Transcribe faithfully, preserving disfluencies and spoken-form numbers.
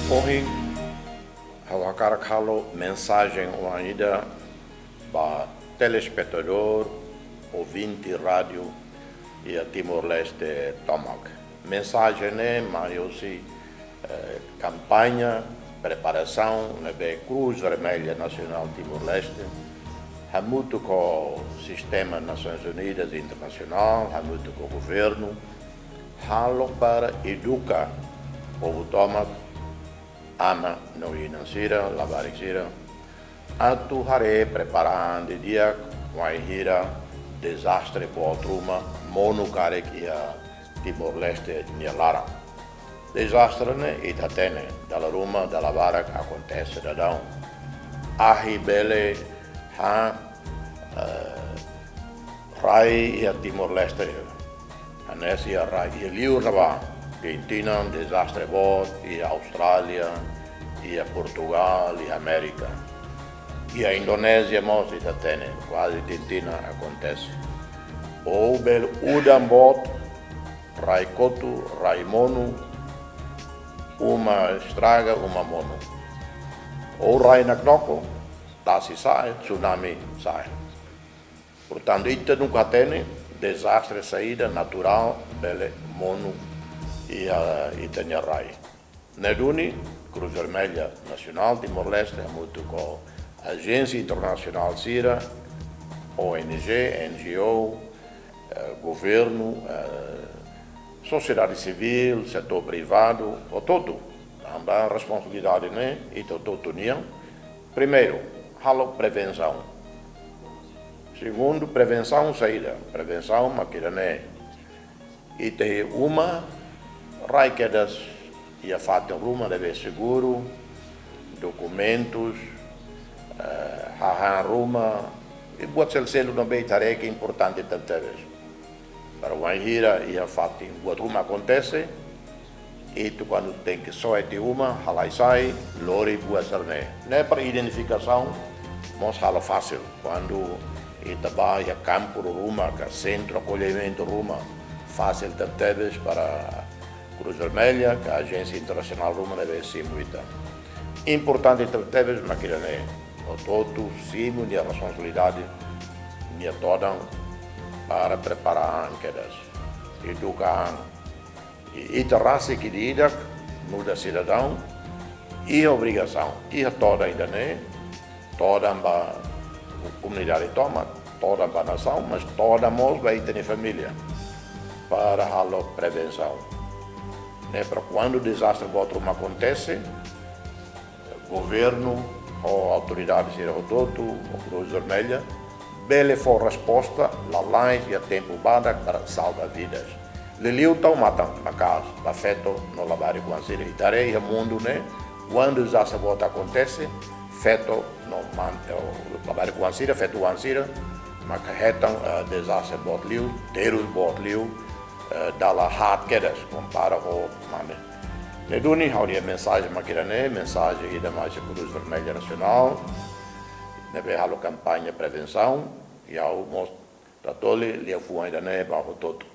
Ohin, ha'u hakarak halo mensajen oan ida ba telespetadór, ouvinte rádiu iha Timor-Leste tomak. Mensajen ne'e mai husi, eh, kampaña preparasaun ne'ebé Cruz Vermelha Nacional Timor-Leste, hamutuk ho sistema Nasoins Unidas internasionál, hamutuk ho governu, halo para eduka povu tomak, aman no inan sira, labarik sira, atu haree prepara an didi'ak wainhira dezastre boot ruma monu karik iha Timor-Leste nia laran. Dezastre ne'e ita hatene, dala ruma, dala barak akontese daudaun. Ahi bele han, eh, rai iha Timor-Leste. Hanesan iha rai, iha liur ne'ebá, iha tinan dezastre boot, iha Austrália, iha Portugal, iha Amérika. Iha Indonézia mós ita hatene, kuaze tinan-tinan akontese. Ou bele udan boot, rai kotu, rai monu, uma estraga, uma monu. Ou rai naknoko, tasi sa'e, tsunami sa'e. Portantu, ita nunka hatene dezastre saida naturál bele monu iha ita-nia rai. Ne'e duni, Cruz Vermelha Nacional Timor-Leste, hamutuk ho ajénsia internasionál sira, O N G, N G O, eh, governu, eh, sosiedade sivíl, setór privadu, hotu-hotu. Tanba responsabilidade ne'e ita hotu-hotu nian. Primeiru, halo prevensaun. Segundu, prevensaun saida? Prevensaun mak ida-ne'e. Ita iha uma, rai kedas iha fatin ruma ne'ebé seguru, dokumentus, eh, hahán ruma, i buat seluk-seluk ne'ebé ita haree ke importante tebetebes. Para wainhira iha fatin buat ruma akontese, ita kuandu tenke soe tiha uma, halai sai, lori buat sira-ne'e. Ne'e para identifikasaun mós halo fasil. Kuandu ita bá iha kampu ruma, ka sentru akollimentu ruma, fasil tebetebes para Cruz Vermelha, ka ajénsia internasionál ruma ne'ebé simu ita. Importante tebetebes mak ida-ne'e. Hotu-hotu simu nia responsabilidade, nia todan para prepara an kedas. Eduka an. I ita rasik ida-idak, nu'udar sidadaun, iha obrigasaun, iha todan ida-ne'e, todan ba komunidade tomak, todan ba nasaun, mas todan mós ba ita-nia família, para halo prevensaun. Ne'e para kuandu dezastre boot ruma akontese, governu, ho autoridade sira hotu-hotu, ho Cruz Vermelha, bele fó resposta lalais iha tempu badak para salva vidas. Liuliu tau matan maka'as ba feto no labarik-oan sira. Ita haree iha mundu ne'e, kuandu dezastre boot akontese, feto no man, eh, labarik-oan sira, feto-oan sira, maka hetan, eh, dezastre boot liu, terus boot liu, eh, dala haat kedas kompara ho mane. Ne'e duni ha'u-nia mensajen mak ida-ne'e, mensajen ida mai husi Cruz Vermelha Nacional, ne'ebé halo kampaña prevensaun, i ha'u mós tatoli liafuan ida-ne'e ba hotu-hotu.